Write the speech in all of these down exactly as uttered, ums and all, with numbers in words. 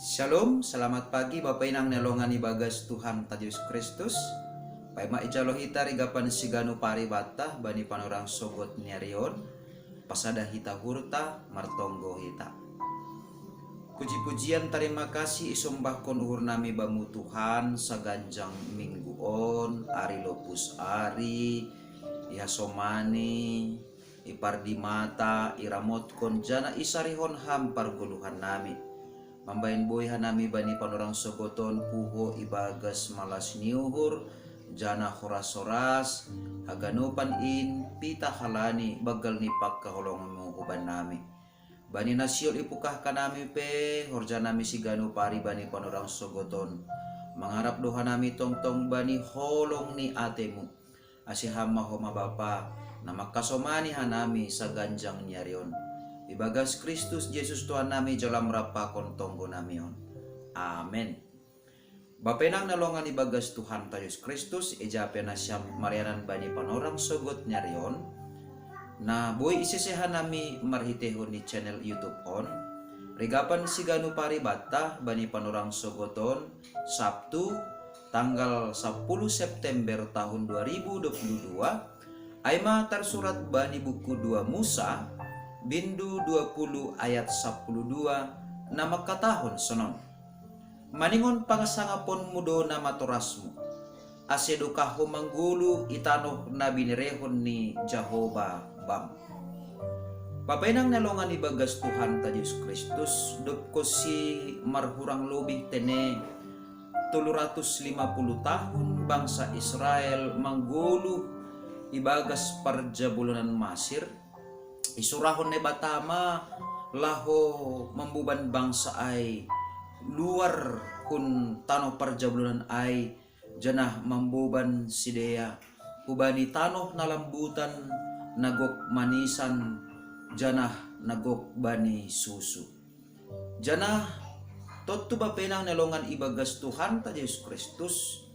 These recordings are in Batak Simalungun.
Shalom, selamat pagi Bapa Inang nelongan ibagas Tuhan ta Jesus Kristus. Paima ijalo hita rigapan siganu paribatta bani panorang sogot ni ari on, pasada hita uhurta, martonggo hita. Puji-pujian tarima kasih isombahkon uhur nami bamu Tuhan, saganjang minggu on, ari lopus ari, ihasomani, ipardimata, iramotkon, jana isarihon ham pargoluhan nami. Mambaen boi hanami bani panorang sogot on puho ibagas malas ni uhur, jana horas-horas, haganupan in pitah halani banggal ni pangkaholongonmu huban nami. Bani na sihol ipungkah hanami pe, horja nami siganu pari bani panorang sogot on. Mangarap do hanami tongtong bani holong ni atemu. Ase ham ma homa Bapa, na mangkasomani hanami saganjang ni ari on. Ibagas Kristus Jesus Tuhan nami jalo am rap pakon tonggo nami on. Amen. Bapa Inang nelongan ibagas Tuhan ta Jesus Kristus, ija pe nasiam marianan bani panorang sogot ni ari on, na boi isese hanami marhiteihon ni channel YouTube on, rigapan siganu paribatta bani panorang sogot on, Sabtu, tanggal sapuluh September tahun dua ribu dua puluh dua, ai ma tarsurat bani buku dua Musa, bindu dua puluh ayat sapuluh dua, na mangkatahon sonon: Maningon pangasangaponmu do namatorasmu, ase dokah ho manggoluh i tanoh na binerehon ni Jahowa bam. Bapa Inang nelongan ibagas Tuhan ta Jesus Kristus, dob konsi marhurang lobih tene tolu ratus lima puluh tahun bangsa Israel manggoluh ibagas parjabolonan Masir, isurahon Naibata ma laho mamboban bangsa ai luar hun tanoh parjabolonan ai, janah mamboban sidea hubani tanoh na lambutan, na gok manisan, janah na gok bani susu. Janah tontu Bapa Inang nelongan ibagas Tuhan ta Jesus Kristus,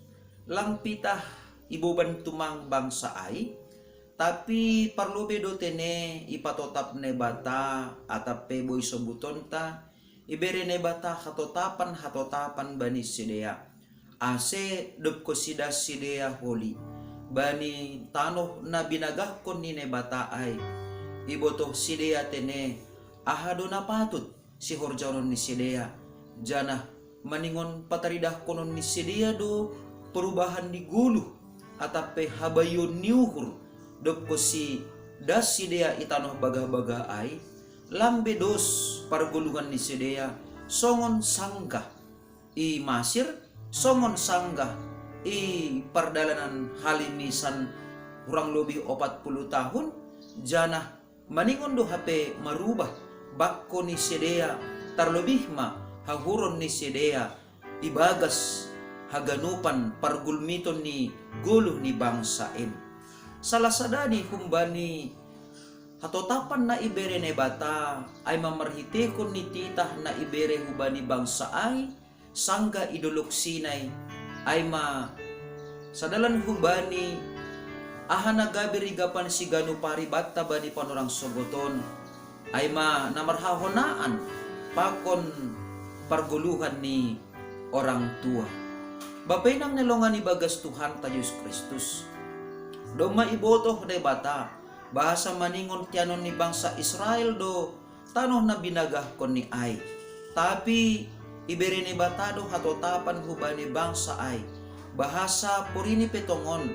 lang pitah iboban tumang bangsa ai, tapi parlobei do tene ipatotap Naibata, atap pe boi sobutonta, ibere Naibata hatotapan-hatotapan bani sidea. Ase dob konsi das sidea holi bani tanoh na binagahkon ni Naibata ai, ibotoh sidea tene aha do na patut sihorjahonon ni sidea, janah maningon pataridahkonon ni sidea do perubahan ni goluh, atap pe habaion ni uhur, dob konsi das sidea i tanoh bagah-bagah ai, lam be dos pargoluhan ni sidea, songon sanggah i Masir, songon sanggah i pardalanan halimisan hurang lobih opat puluh tahun, janah maningon do hape marubah bangko ni sidea, tarlobih ma hahuron ni sidea ibagas haganupan pargulmiton ni goluh ni bangsa in. Salah sada ni humbani hatotapan na ibere Naibata, ai ma marhiteihon ni titah na ibere hubani bangsa ai, sanggah i Dolok Sinai, ai ma sadalan hubani aha na gabe rigapan siganup ari banta bani panorang sogot on, ai ma na marhahonaan pakon pargoluhan ni orang tua. Bapa inang na longan ibagas Tuhanta Jesus Kristus, domma ibotoh Debata bahasa maningon teanon ni bangsa Israel do tanoh na binagahkon ni ai. Tapi ibere Naibata do hatotapan hubani bangsa ai, bahasa porini pe tongon,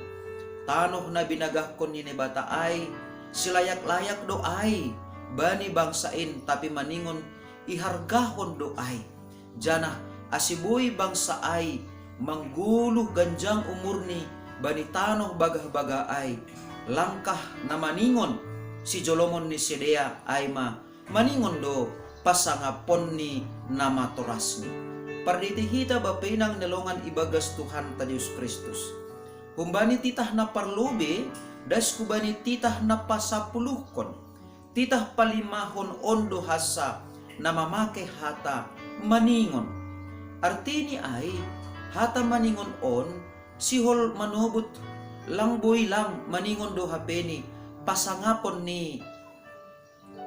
tanoh na binagahkon ni Naibata ai, silayak-layak do ai bani bangsa in, tapi maningon ihargahon do ai. Janah ase boi bangsa ai manggoluh ganjang umurni bani tanoh bagah-bagah ai, langkah na maningon sijolomon ni sidea ai ma maningon do pasangapon ni namatorasni. Parditi hita bapa inang na longan ibagas Tuhanta Jesus Kristus. Humbani titah na parlobei, das hubani titah na pasapuluhkon. Titah palimahon on do hansa na mamake hata maningon. Artini ai, hata maningon on sihol manobut lang boi lang maningon do hapeni pasangapon ni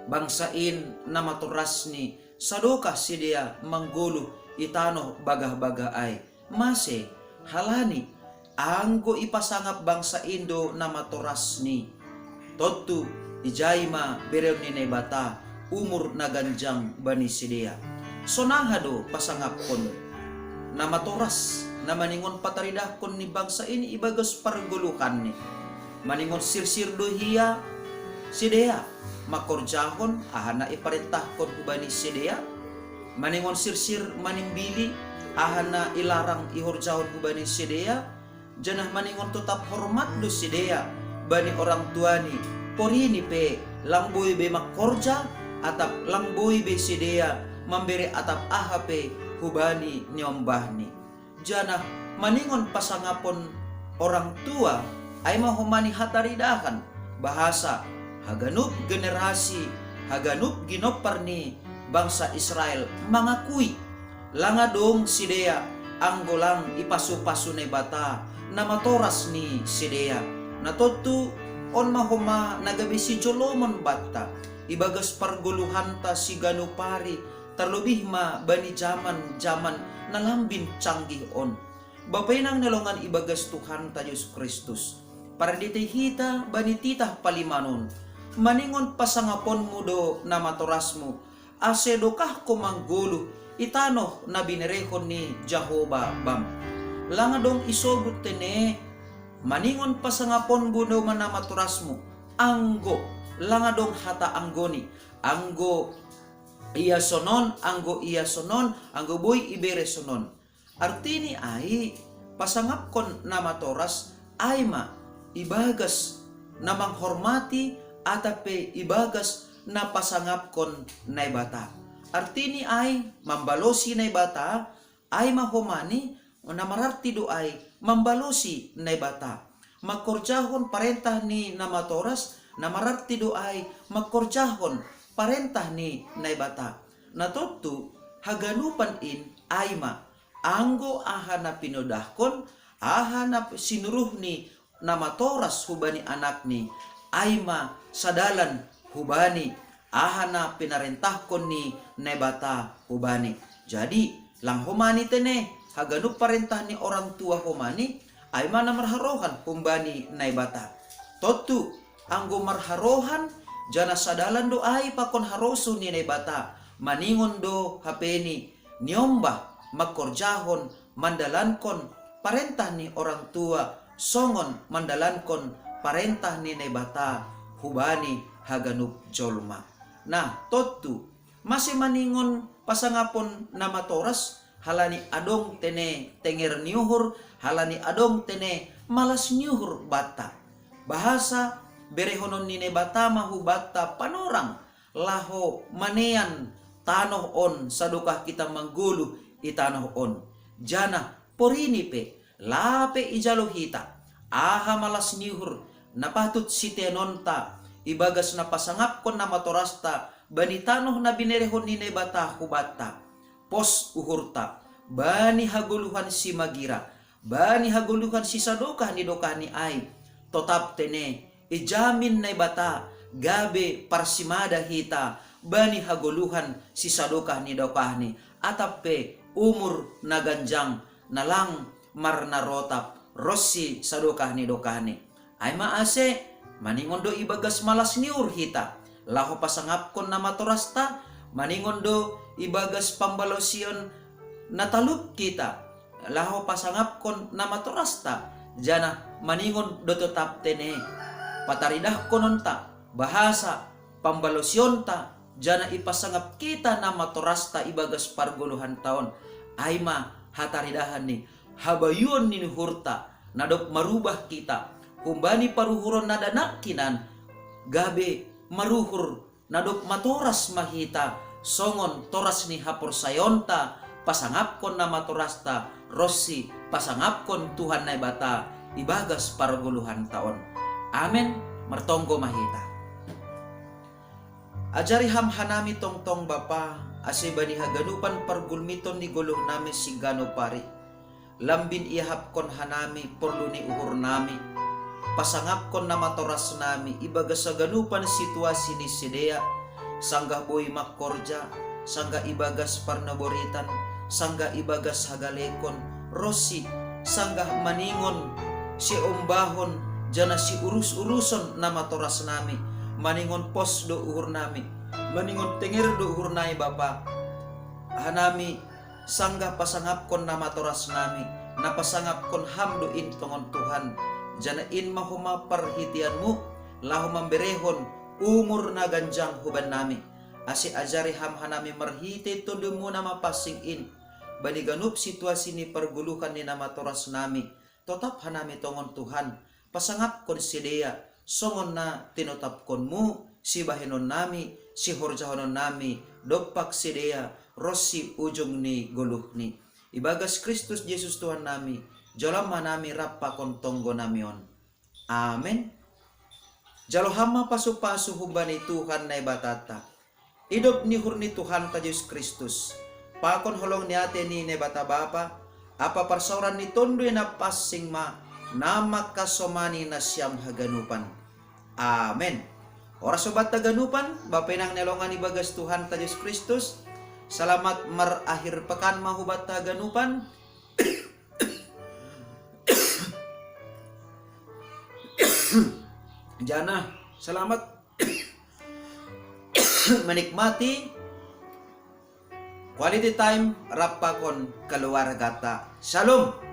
bangsa in namatorasni Sadokah sidea manggoluh i tanoh bagah-bagah ai. Mase? Halani anggo ipasangap bangsa in do na matorasni, tontu ijai ma bereon ni Naibata umur na ganjang bani sidea. Sonaha do pasangapkon na matoras na maningon pataridahkon ni bangsa in ibagas pargoluhanni? Maningon sirsir do hia sidea mangkorjahon aha na iparentahkon hubani sidea? Maningon sirsir manimbili aha na ilarang ihorjahon hubani sidea? Janah maningon totap hormat do sidea bani orang tuani, porini pe lang boi be mangkorja, atap lang boi be sidea mambere atap aha pe hubani niombahni? Janah maningon pasangapon orang tua, ai ma homa ni hataridahan, bahasa haganup generasi, haganup ginompar ni bangsa Israel mangakui, lang adong sidea anggo lang ipasu-pasu Naibata na matoras ni sidea. Na tontu on ma homa na gabe sijolomon banta ibagas pargoluhanta siganup ari, tarlobih ma bani jaman-jaman na lambin canggih on. Bapa inang na longan ibagas Tuhanta Jesus Kristus, paradite hita bani titah palimanon, maningon pasangaponmu do na matorasmu, ase dokahko manggoluh i tanoh na binerehon ni Jahowa bam. Lang adong isobut tene, maningon pasangaponmu do na matorasmu, anggo lang adong hata anggoni, anggo ia sonon, anggo ia sonon, anggo boi ibere sonon. Artini ai, pasangapkon na matoras ai ma ibagas na manghormati atap pe ibagas na pasangapkon Naibata. Artini ai, mambalosi Naibata ai ma homani, na mararti do ai mambalosi Naibata. Mangkorjahon parentah ni na matoras na mararti do ai mangkorjahon parentah ni Naibata. Na tontu haganupan in ai ma, anggo aha na pinodahkon, aha na sinuruh ni na matoras hubani anakni, ai ma sadalan hubani aha na pinarentahkon ni Naibata hubani. Jadi, lang homani tene, haganup parentah ni orang tua homani, ai ma na marharohan humbani Naibata. Tontu, anggo marharohan, janah sadalan do ai pakon harosuh ni Naibata, maningon do hapeni niombah mangkorjahon mandalankon parentah ni orang tua, songon mandalankon parentah ni Naibata hubani haganup jolma. Nah, tontu, mase maningon pasangapon na matoras, halani adong tene tenger ni uhur, halani adong tene malas ni uhur banta. Bahasa berehonon ni Naibata ma hubanta panorang, laho manean tanoh on sadokah kita manggoluh i tanoh on. Janah porini pe, lape ijalo hita aha malas ni uhur na patut siteanonta ibagas na pasangapkon na matorasta bani tanoh na binerehon ni Naibata hubanta. Pos uhurta bani hagoluhan simagira, bani hagoluhan sisadokah ni dokahni ai, totap tene ijamin Naibata gabe parsimada hita bani hagoluhan sisadokah ni dokahni, atap pe umur na ganjang na lang marnarotap ronsi sadokah ni dokahni. Ai ma ase, maningon do ibagas malas ni uhur hita laho pasangapkon na matorasta, maningon do ibagas pambalosion na talup hita laho pasangapkon na matorasta, janah maningon do totap tene pataridahkononta bahasa pambalosionta, janah ipasangap hita na matorasta ibagas pargoluhanta on. Ai ma hataridahan ni habayuon ni uhurta na dob marubah hita humbani paruhuron na danak hinan, gabe maruhur na dob matoras ma hita songon toras ni haporsayaonta pasangapkon na matorasta ronsi pasangapkon Tuhan Naibata ibagas pargoluhanta on. Amen. Martonggo ma hita. Ajari Ham hanami tongtong Bapa, ase bani haganupan pargulmiton ni goluhnami siganup ari, lambin iahapkon hanami porlu ni uhurnami, pasangapkon na matorasnami ibagas haganupan situasi ni sidea, sanggah boi mangkorja, sangga ibagas parnoboritan, sangga ibagas hagalekon, ro si sangga maningon si ombahon jana si urus-uruson namatoras nami, maningon pos do uhur nami, maningon tenger do uhur nami Bapa. Hanami sangga pasangapkon namatoras nami, na pasangapkon ham do in tongon Tuhan, jana in ma homa parhiteanmu, laho mamberehon umur na ganjang huban nami. Ase ajari ham hanami marhite tondumuna mapansing in, bani ganup situasi ni pargoluhan ni namatoras nami, totap hanami tongon Tuhan, pasangapkon sidea, songon na tinotapkonmu, sibahenon nami, sihorjahonon nami, dompak sidea, ro si ujung ni goluhni. Ibagas Kristus Jesus Tuhan nami, jolom ma nami rap pakon tonggo nami on. Amen. Jalo ham ma pasu-pasu humbani Tuhan Naibatanta. Idop ni uhur ni Tuhanta Jesus Kristus, pakon holong ni ate ni Naibata Bapa, ampa parsaoran ni Tonduy Napansing ma, na mangkasomani nasiam haganupan. Amen. Horas hubanta haganupan, bapenang ni longan ibagas Tuhanta Jesus Kristus, salamat marakhir pekan ma hubanta haganupan, jana salamat menikmati quality time rap pakon keluargata. Shalom.